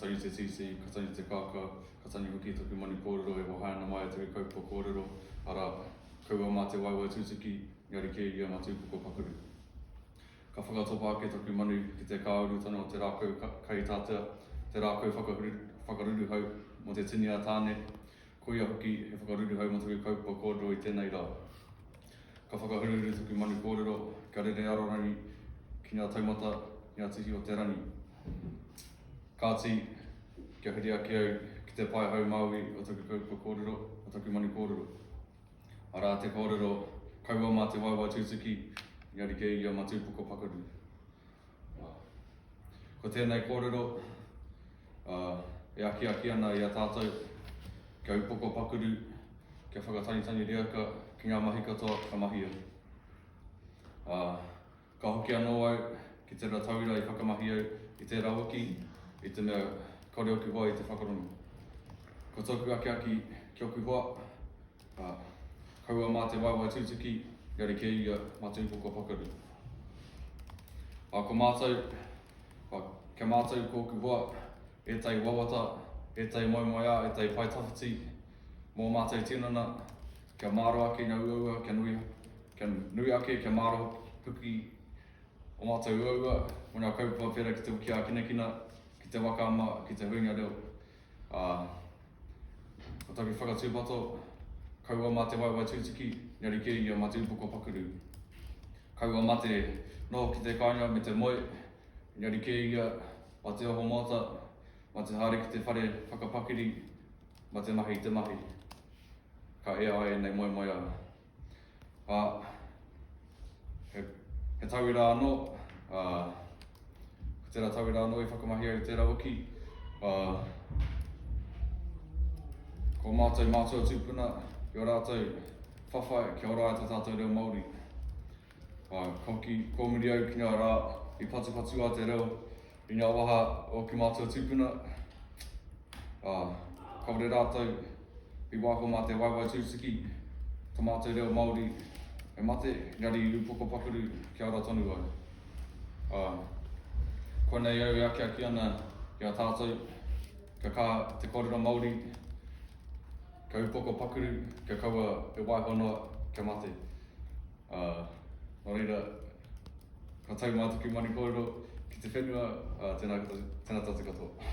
tangi te tītī, ka tangi te kākā, ka tangi hoki taku manu kōrero e wahaia ana mai e taku kaupapa kōrero, arā, kaua mā te waewae tūtuki, engari kē ia mā te upoko pakaru. Ka whakatopa ake taku manu ki te kāurutanga o te rākau kahitātea, te rākau whakaruruhau mō te tini a Tāne, koia hoki he whakaruruhau mō taku kaupapa kōrero i tēnei rā. Ka whakahuruhuru taku manu kōrero, kia rere arorangi ki ngā taumata, ki ngā tihi o te rangi. Kāti, kia huri ake au ki te pae hau Māui o taku kaupapa kōrero, o taku manu kōrero. Arā te kōrero, kaua mā te waewae tūtuki, engari kē ia mā te upoko pakaru. Ko tēnei kōrero, e akiaki ana i a tātou kia upoko pakuru, kia whakatangitangi riaka ki ngā mahi katoa ka mahia. Ā, ka hoki anō au ki tērā tauira i whakamahi au i tērā wiki, i te mea kāore ōku hoa i te whakarongo. Ko tōku akiaki ki ōku hoa, ā, kaua mā te waewae tūtuki, engari kē ia mā te upoko pakaru. Ā, ko mātou, ā, kia mātou ko ōku hoa, ētahi wawata, ētahi moemoeā, ētahi pae tawhiti mō mātou tinana, kia māro ake ngā uaua, kia nui, kia nui ake, kia māro hoki o mātou uaua, mō ngā kaupapa pērā ki te wiki ākinakina, ki te waka ama, ki te huinga reo. Ā, ko taku whakatūpato, kaua mā te waewae tūtuki, engari kē ia mā te upoko pakuru. Kaua mā te noho ki te kāinga me te moe, engari kē ia mā te oho moata, mā te haere ki te whare whakapakiri, mā te mahi i te mahi. Ka ea ai ēnei moemoeā. Ā, he, he tauira anō, ā, ko tērā tauira anō i whakamahia i tērā wiki, ā, ko mātou mātua tūpuna, i ō rātou whawhai kia ora ai tō tātou reo Māori. Ā, ka hoki kōmuri au ki ngā rā i patupatua te reo i ngā waha o ōku mātua tūpuna, ā, kāore rātou i waiho mā te waewae tūtuki tā mātou reo Māori e mate, engari i upoko pakuru kia ora tonu ai. Ā, koinei au e akiaki ana i a tātou kia kaha te kōrero Māori, kia upoko pakuru, kia kaua e waiho noa kia mate. Ā, nō reira, ka tau mā taku manu kōrero ki te whenua, ā, tēnā, tēnā tātou katoa.